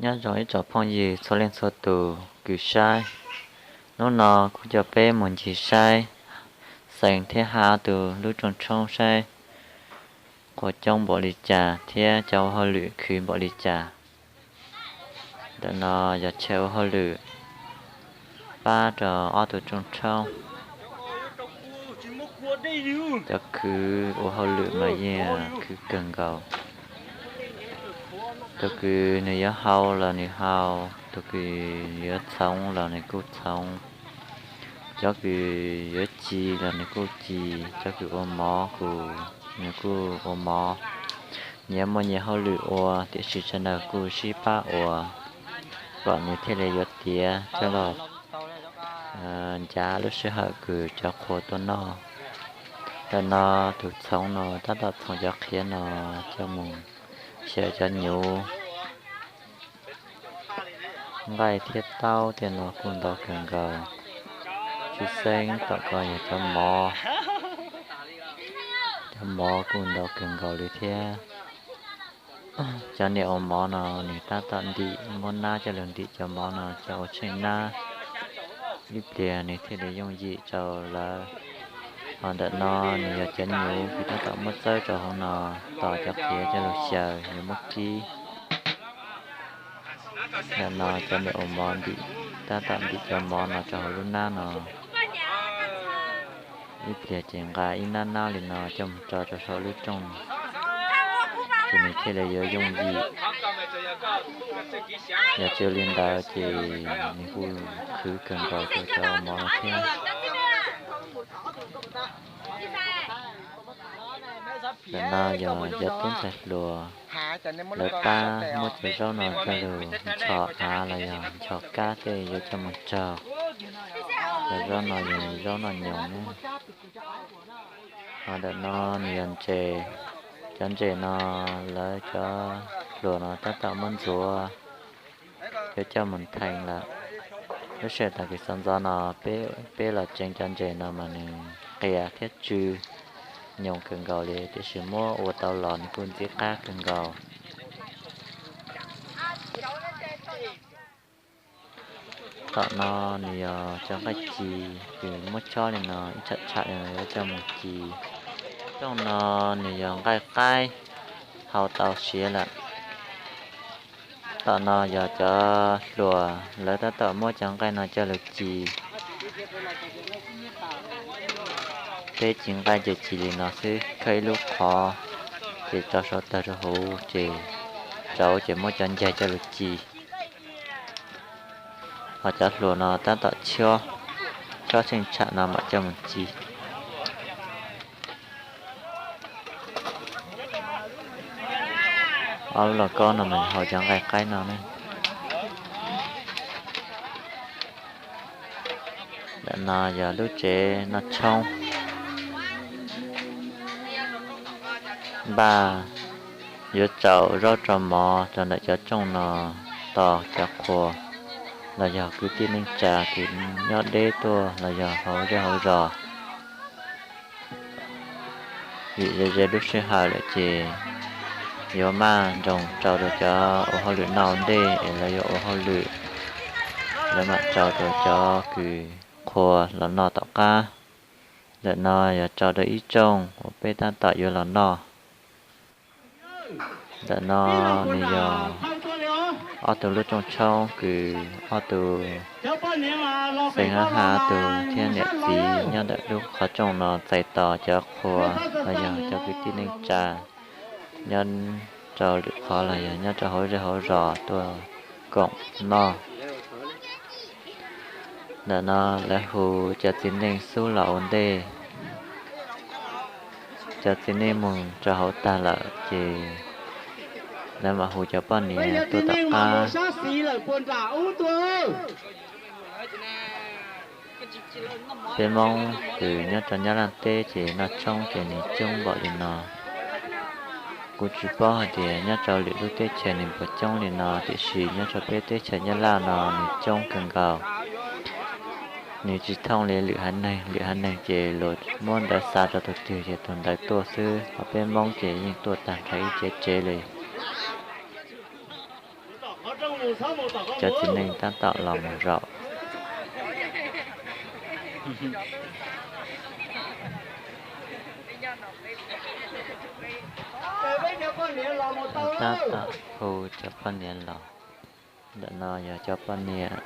Nyob zoo ib tsoom phooj ywg txhua leej txhua tus kws saib. Hnub no kuv coj peb mus ncig saib Xeev thiab Hab ob tug lub rooj tshoob saib qhua coob npaum li cas thiab cov ua hauj lwm khwv npaum li cas. Ntawm no yog chaw ua hauj lwm pab rau ob tug rooj tshoob. Cov khwv ua hauj lwm mas yeej khwv kawg nkaus. Tus kws nws yuav hau los nws hau, tus kws yuav txhoov los nws kuj txhoov, cov kws yuav ci los nws kuj ci, cov kws ua mov kuj nws kuj ua mov. Nyias muaj nyias hauj lwm ua, tiam sis sawv daws kuj sib pab ua kom nws thiaj li yuav tiav coj los ncav lub sij hawm kws cov qhua tuaj noj. Ntawm no tus txhoov no tab tom txhoov cov qhiav no coj mus xyaw cov nyuv. Nqaij thiab taub tej no kuj ntau kawg nkaus. Tshwj xeeb tom ko yog cov mov. Cov mov kuj ntau kawg nkaus li thiab. Cov niam ua mov no nws tab tom ntim, muab nab coj los ntim cov mov no coj ua tsheej nab, ib pliag nws thiaj li yooj yim rau lawv. Ho ntawm no nws yog cov nyuv kws tab tom muab txawb rau hauv no, tos cov qhiav coj los xyaw yuav muab kib. Ntawm no cov niam ua mov ntim, tab tom ntim cov mov no rau hauv lub nab no. Ib pliag ces nqa ib nab nab li no coj mus tso rau saum lub rooj, ces nws thiaj li yuav yooj yim. Yog tsis li ntawd ces nws kuj khwv kawg nkaus rau cov ua mov no thiab. Ntawm no yog cov tub ntxhais hluas, lawv pab muab cov zaub no coj lug nchos av los yog nchos kab tej yuav coj mus raug. Cov zaub no yog zaub noj nyoos ne. Ho ntawm no nws yog ntses. Cov ntses no lawv cov hluas no tab tom muab ntxuav yuav coj mus theej lawm. Lub sij hawm tag kis sawv ntxov no peb los tseev cov ntses no mas nws qias thiab tsw nyoos kawg nkaus li, tiam sis muab ua tau los nws kuj ntxim qab kawg nkaus. Tom no nws yog cov nqaij ci, kws muab chob li no ib tsham tsham li no yuav coj mus ci. Rooj no nws yog nqaij qaib, hau tau siav lawm. Tom no yog cov hluas lawv tab tom muab cov nqaij no coj lug ci. Peb ci nqaij ces ci li no xwb, khawb ib lub qhov, ces tso sau tawg rau hauv ces rauv ces muab cov ncaig coj lug ci. Ho cov hluas no tab tom chob, chob tsheej tsham no mam coj mus ci. Ob lub lauj kaub no mas hau cov nqaij qaib no ne. Ntawm no yog lub tsev noj tshoob. Npaj yuav tsau zaub tsau mov rau ntawm cov rooj no tos cov qhua los yog kwv tij neej tsa kws nyob deb tuaj los yog hauv zej hauv zos. Vim ze ze lub sij hawm lawm ces yuav maj nroos tsau rau cov ua hauj lwm noj ua ntej es lawv yuav ua hauj lwm, lawv mam tsau rau cov kws qhua los noj tom qab. Ntawm no yog tsau rau ib rooj uas peb tab tom yuav los noj. Ntawm no nws yog ob tug lub rooj tshoob kws ob tug Xeev Hab Hab tug thiab niam txiv nyob ntawm lub qhov rooj no txais tos cov qhua los yog cov kwv tij neej tsa nyob rau lwm qhov los yog nyob rau hauv zej hauv zos tuaj koom noj. Ntawm no lawv hu cov txiv neej xub los ua ntej. Cov txiv neej mus rau hauv tag lawm ces lawv mam hu cov poj niam tuaj tom qab. Peb Hmoob kws nyob rau Nyab Laj teb ces noj tshoob ces nws coob npaum li no. Kuv tsis paub hais tias nyob rau lwm lub teb chaws nws puas coob li no, tiam sis nyob rau peb teb chaws Nyab Laj no nws coob kawg nkaus. Nws tsis thooj li lwm haiv neeg, lwm haiv neeg ces luag muab ntawv xa rau tus twg ces tus ntawd tuaj xwb, ho peb Hmoob ces yeej tuaj tag nrho ib tsev tsev li. Cov txiv neej tab tom los mus zaum, tab tom hu cov poj niam los. Ntawm no yog cov poj niam,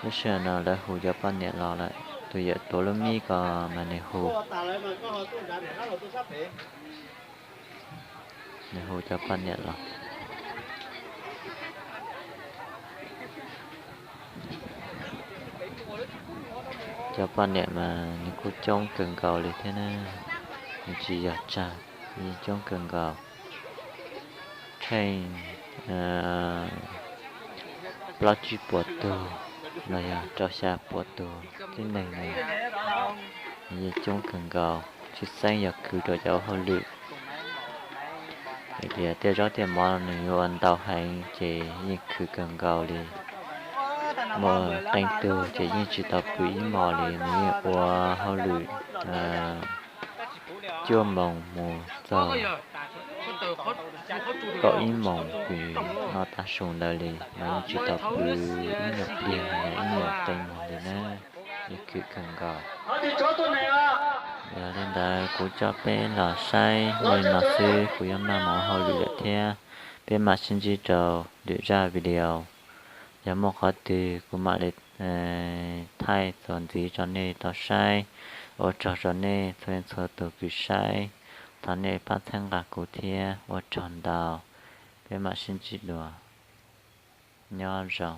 lub sij hawm no lawv hu cov poj niam los lawm. Tus yawm tuav lub mib ko mas nws hu, nws hu cov poj niam los. Cov poj niam mas nws kuj coob kawg nkaus li thiab na, nws tsis yog tsawg, yeej coob kawg nkaus. Tsheej plaub tsib puas tug los yog rau xya puas tug tib neeg no, nws yeej coob kawg nkaus, tshwj xeeb yog khwv rau cov hauj lwm. Vim tias tej zaub tej mov nws yuav ua ntau heev ces yeej khwv kawg nkaus li. Muaj qee tug ces yeej tsis tau pw ib hmos li, nws yeej ua hauj lwm cuaj moos mus txog kaum ib moos, noj tav su ntawd li mas yeej tsis tau pw ib nyuag pliag, ib nyuag qee moos li na, yeej khwv kawg nkaus. Yog li ntawd kuv coj peb los saib li no xwb, kuv yuav maj mus ua hauj lwm lawm thiab. Peb mam sib ntsib rau lwm zaj video. Yog muaj qhov twg kuv mam li thaij txuas ntxiv rau nej tau saib. Ua tsaug rau nej txhua leej txhua tus kws saib, thov nej pab txhawb nqa kuv thiab, ua tsaug ntau. Peb mam sib ntsib dua, nyob zoo.